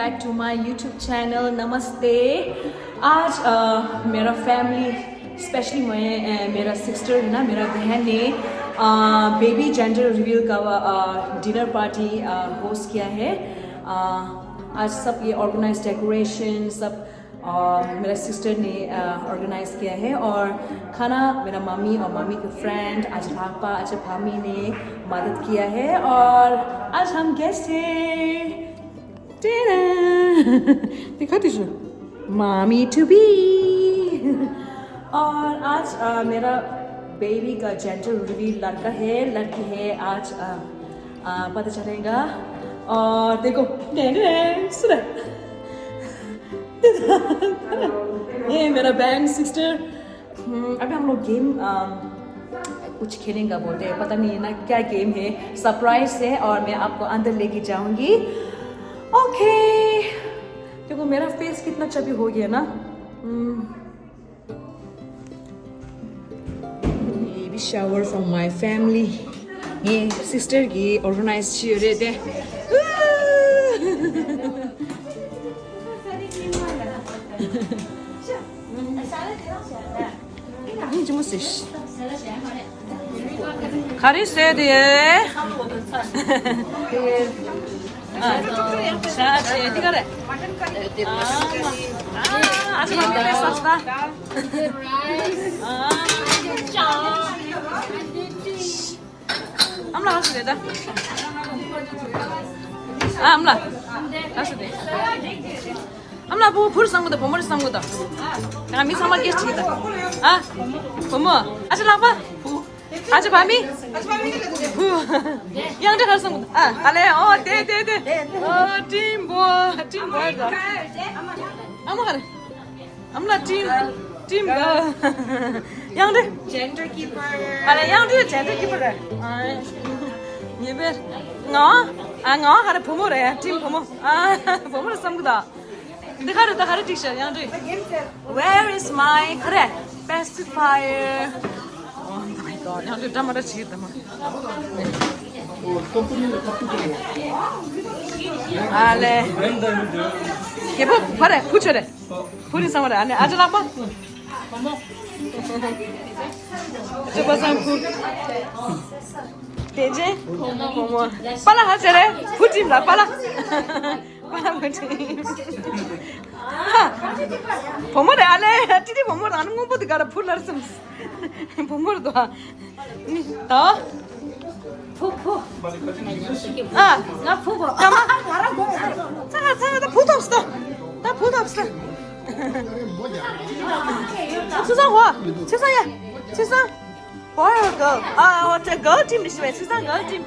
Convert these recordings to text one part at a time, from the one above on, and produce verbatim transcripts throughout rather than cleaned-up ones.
Back to my YouTube channel. नमस्ते। आज अ, मेरा फैमिली, स्पेशली मैं, अ, मेरा सिस्टर है ना, मेरा बहन ने बेबी जेंडर रिवील का डिनर पार्टी होस्ट किया है। अ, आज सब ये ऑर्गेनाइज, डेकोरेशन सब अ, मेरा सिस्टर ने ऑर्गेनाइज किया है। और खाना मेरा मम्मी और मम्मी के फ्रेंड, आज पापा, आज भाभी ने मदद किया है। और आज हम गेस्ट हैं। टेडा! दिखा दीजिए। Mummy to be. और आज अ, मेरा बेबी का जेंडर रिवील, लड़का है लड़की है, आज अ, अ, पता चलेगा। और देखो, टेडा, सुना। ये मेरा बहन, सिस्टर। हम्म, अभी हम लोग गेम, अम, कुछ खेलेंगे बोलते हैं, पता नहीं है ना क्या गेम है, सरप्राइज है और मैं आपको अंदर लेके जाऊंगी। ओके। देखो मेरा फेस कितना चबी हो गया ना। हम्म। Baby shower from my family. ངའི་སིས་ཊར་གྱིས་ཨོར་ག་ནའི་ཛི་བྱས་ཡོད་རེད་དེ། ཨ་ནི་ཅི་མོ་ཟེར། ག་རེ་ཟེར་དེ། ཨ་ཤ་ཆེ་འདི་ག་རེ། ཨ་ཨ་ཅི་མ་དེ་རེད་ས་ས། ཨ། ཨ་མ་ལགས་ལགས་སོ་རེད་ད། ཨ་ཨ་མ་ལགས་ལགས་སོ་རེད། ཨ་མ་ལགས་བུ་བུར་བསམ་གི་ད། བུ་མོར་བསམ་གི་ད། ང་མི་ཚང་མ་སྐད་ཆེ་གི་ད། ཨ་བུ་མོ། ཨ་ཅེ་ལགས་པ། བུ། ཨ་ཅེ་བ་མི། བུ། ཡང་འདྲེ་གར་བསམ་གི་ད། ཨ་ཨ་ལེ། ཨོ་དེ་དེ་དེ། ཨོ་ཀྲིན་བུ། ཀྲིན་བུ་ད། ཨ་མ་ག་རེ། ཨ་མ་ལགས་ཀྲིན། ཀྲིན་བུ། ཡང་འདྲེ། ཇེན་ཌར་ཀིབ་པར། ཨ་ལེ་ཡང་འདྲེ་ཇེན་ཌར་ཀིབ་པར་རེད། ངེས་པར། ང་། ཨ་ང་ག་རེ་བུ་མོ་རེད། ཀྲིན་བུ་མོ། ཨ་བུ་མོ་རེད་བསམ་གི་ད། འདི་ག་རེ་ད་ག་རེ་བྲིས་ཤག་ཡང་འདྲེ། Where is my ག་རེ་pacifier? Oh my god. ཡང་འདྲེ་འདྲ་མ་འདྲ་བྱེད་ད་མ། ཨ་ལེ། རྒད་པོ་ག་རེ་བུ་ཆོ་རེད། བུ་རེད་བསམ་པ་རེད། ཨ་ནི་ཨ་ཅེ་ལགས་པ། ཨ་ཅེ་པ་སངས་བུ། དེ་རྗེས་བུ་མོ། པཱ་ལགས་ཧ་ཅེ་རེད། བུ་ཁྲིམས་ལ་པཱ་ལགས། པཱ་ལགས་བུ་ཁྲིམས། བུ་མོ་རེད། ཨ་ལེ་ཏི་ཏི་བུ་མོ་རང་ནི་སྔོན་པོ་དེ་ག་ལ་བུ་ལར་སོང་། བུ་མོ་རེད་དོ། ད། ཕུ་ཕུ། ཨ། ང་ཕུ་བོ། ཀ་མ། ང་རང་གོ་རེད། ཚ་ཚ་ད་ཕུ་ཐོབ་སྟོ། ད་ཕུ་ཐོབ་སྟོ། ཚུལ་བཟང་ཧོ། ཚུལ་བཟང་ཡ། ཚུལ་བཟང་། Boy or girl? ཨ་ཨོ་ཏེ་girl team ནི་ཤི་བས། ཚུལ་བཟང་girl team.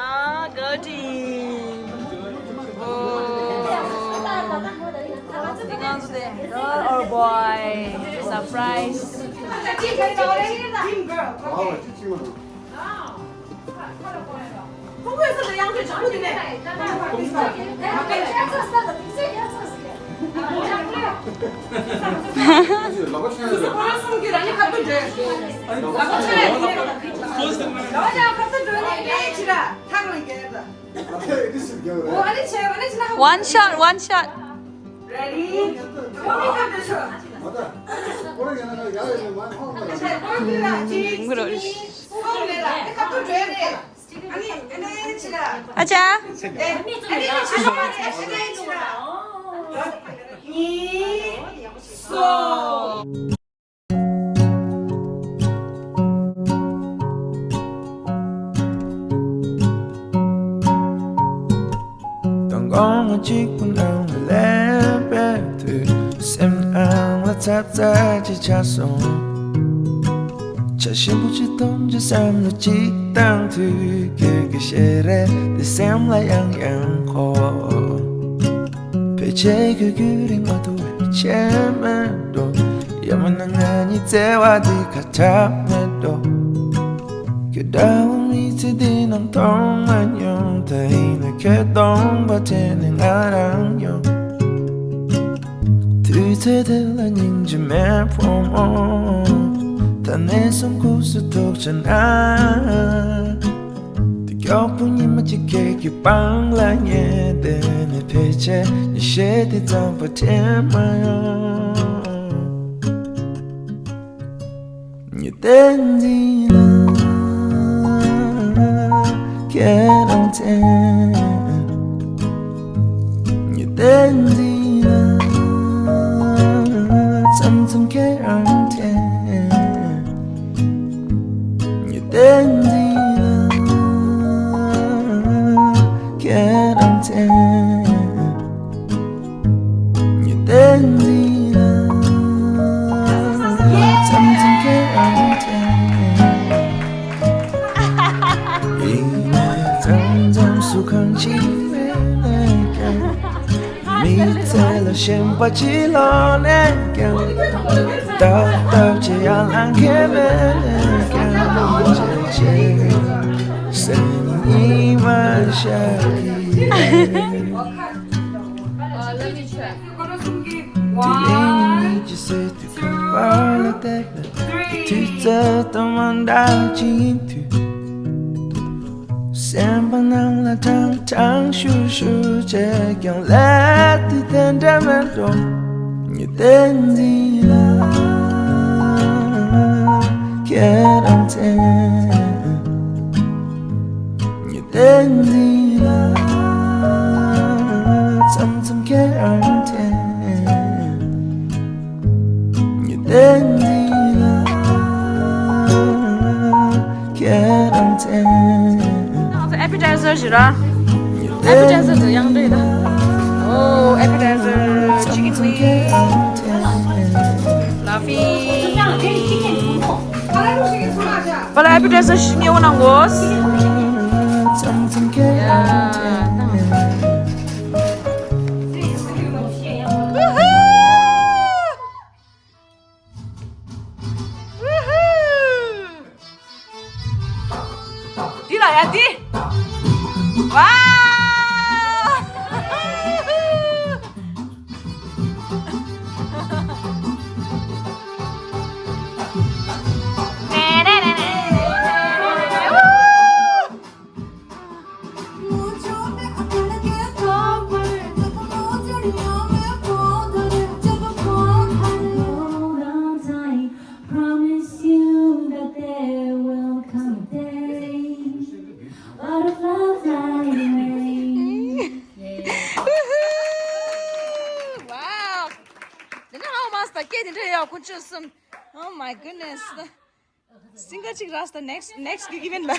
ཨ་girl team. ཨོ། འདི་གང་ཚོ་དེ། Girl or boy? Surprise. One shot, one shot. Ready? ཨ་ཅག་དང་གོང་མ་གཅིག་པུ་ནང་ལ་སླེབས་པའི་དུས། སེམས་ནང་ལ་ཚ་ཚ་ཅིག་ཆགས་སོང་། བྱ་ཞིམ་པོ་ཅིག་འཐུང་རྒྱུ་བསམ་བློ་ཅིག་བཏང་དུས། ཁྱོད་ཀྱི་ཞལ་རས་འདི་སེམས་ལ་ཡང་ཡང་འཁོར། ཕལ་ཆེར་ཁྱོད་རྒྱུན་རིང་མ་ཐུབ་པའི་ཆད་མེད་འགྲོ། ཡང་མིན་ན་ང་གཉིས་བརྩེ་བ་འདི་ཁ་གྲག་མེད་འགྲོ། ཁྱོད་འདྲ་བོ་མི་ཚེ་འདི་ནང་མཐོང་མ་མྱོང་། ད་ཡིན་ན་ཁྱོད་སྟོང་པ་དྲན་ནས་ང་རང་ཡོང་། དུས་ཚོད་དེ་ལ་སྙིང་རྗེ་མེད་བུ་མོ། ད་ནས་བཟུང་ཁུག་སུ་ཐུག་བྱས་ན། གཡོག་པོ་ཉི་མ་གཅིག་ཁྱེད་ཀྱི་པང་ལ་ཉལ་བསྡད་ནས། ཕལ་ཆེར་ཉིན་ཤས་དེ་ཙམ་པ་དྲན་མ་ཡོང་། ཉི་ཟླ་འདི་ལ་ཁྱེད་རང་དྲན། ཉི་ཟླ་འདི་ལ་མཚམས་མཚམས་ཁྱེད་རང་དྲན། ཉི་ཟླ་འདི་ལ་ཁྱེད་རང་དྲན། ཉི་ཟླ་འདི་ལ་མཚམས་མཚམས་ཁྱེད་རང་དྲན། ཡིན་ནའི་མཚམས་མཚམས་སུ་གང་ཅི་མེད་ནས་ཀྱང་། མི་ཚེ་ལ་ཞེན་པ་ཅི་ལོག་ནས་ཀྱང་། ཏག་ཏག་ཅི་ཡང་ལང་མཁན་མེད་ནས་ཀྱང་། བྱེད་བྱེད་སེམས་ཉི་མ་ཤར་གྱི། དེ་ཡིན་གྱི་སྲིད་དུས་ཁང་པ་ལ་བསྡད་པའི་དུས་ཚོད་དང་མ་འདྲ་ཅིག་ཡིན་དུས། སེམས་པ་ནང་ལ་ཀྲང་ཀྲང་ཤུར་ཤུར་བྱས་ཀྱང་། ལས་དེ་དེ་འདྲ་མེད་འགྲོ། ཉི་ཟླ་འདི་ལ་ཁྱེད་རང་དྲན། ཉི་ཟླ་འདི་ལ་མཚམས་མཚམས་ཁྱེད་རང་དྲན། ཉི་ཟླ་འདི་ལ་ཁྱེད་རང་དྲན། ང་ཚོ་ཨེ་པི་ཊའི་ཟར་ཞིག་ར། ཨེ་པི་ཊའི་ཟར་དུ་ཡང་འདྲེས་ད། ཨོ་ཨེ་པི་ཊའི་ཟར། ཅི་ཀིན་ཝིང་། ལ་ཕི། པ་ལ་ཨེ་པི་ཊའི་ཟར་ཞིག་ཉེ་བོ་ནང་གོ། འདི་ལ་ཡ་འདི། ཝའོ། Promise you that there will come a day. Butterfly fly away. Wow. དེ་ནས་ཧའོ་མ་སྟ་སྐད་དེ་འདྲ་ཡག་ཁོ་ཆོས་གསུམ། Oh my goodness. Singer གཅིག་རག་སྟ་next next གི་event ལ།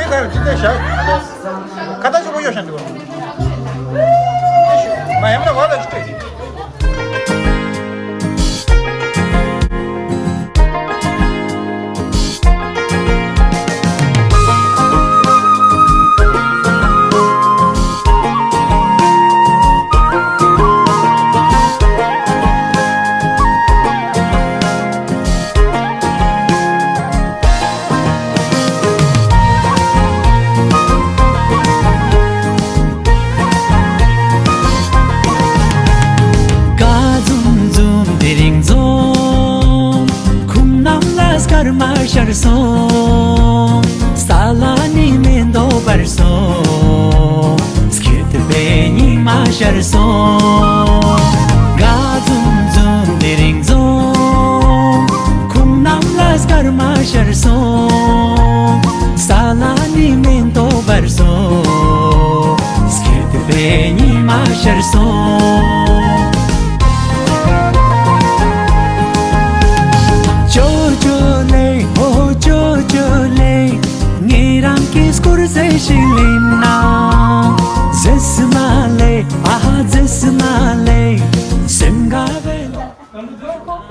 ལྟར་ཅི་ལྟར་བཞག་ཁ་ཏ་ཅོ་པོ་གཡོ་ཤ་འདུག་མ་ཡམ་ལ་བ་ལ་ཅི་ལྟར། ཀ་འཛུམ་འཛུམ་དེ་རིང་འཛོམས། ཁུམ་གནམ་ལ་སྐར་མ་ཤར་སོང་། ས་ལ་ནི་མེ་ཏོག་འབར་སོང་། སྐྱིད་པའི་ཉི་མ་ཤར་སོང་། ཀ་འཛུམ་འཛུམ་དེ་རིང་འཛོམས། ཁུམ་གནམ་ལ་སྐར་མ་ཤར་སོང་། ས་ལ་ནི་མེ་ཏོག་འབར་སོང་། སྐྱིད་པའི་ཉི་མ་ཤར་སོང་། ཅོ་ཅོ་ལེ། ཨོ་ཅོ་ཅོ་ལེ། ངེད་རང་གི་སྐོར་ཟེར་ཞིག་ལེན་ན། ཟེར་སི་མ་ལེ། ཨ་ཧ་ཟེར་སི་མ་ལེ། སེམས་དགའ་བའི།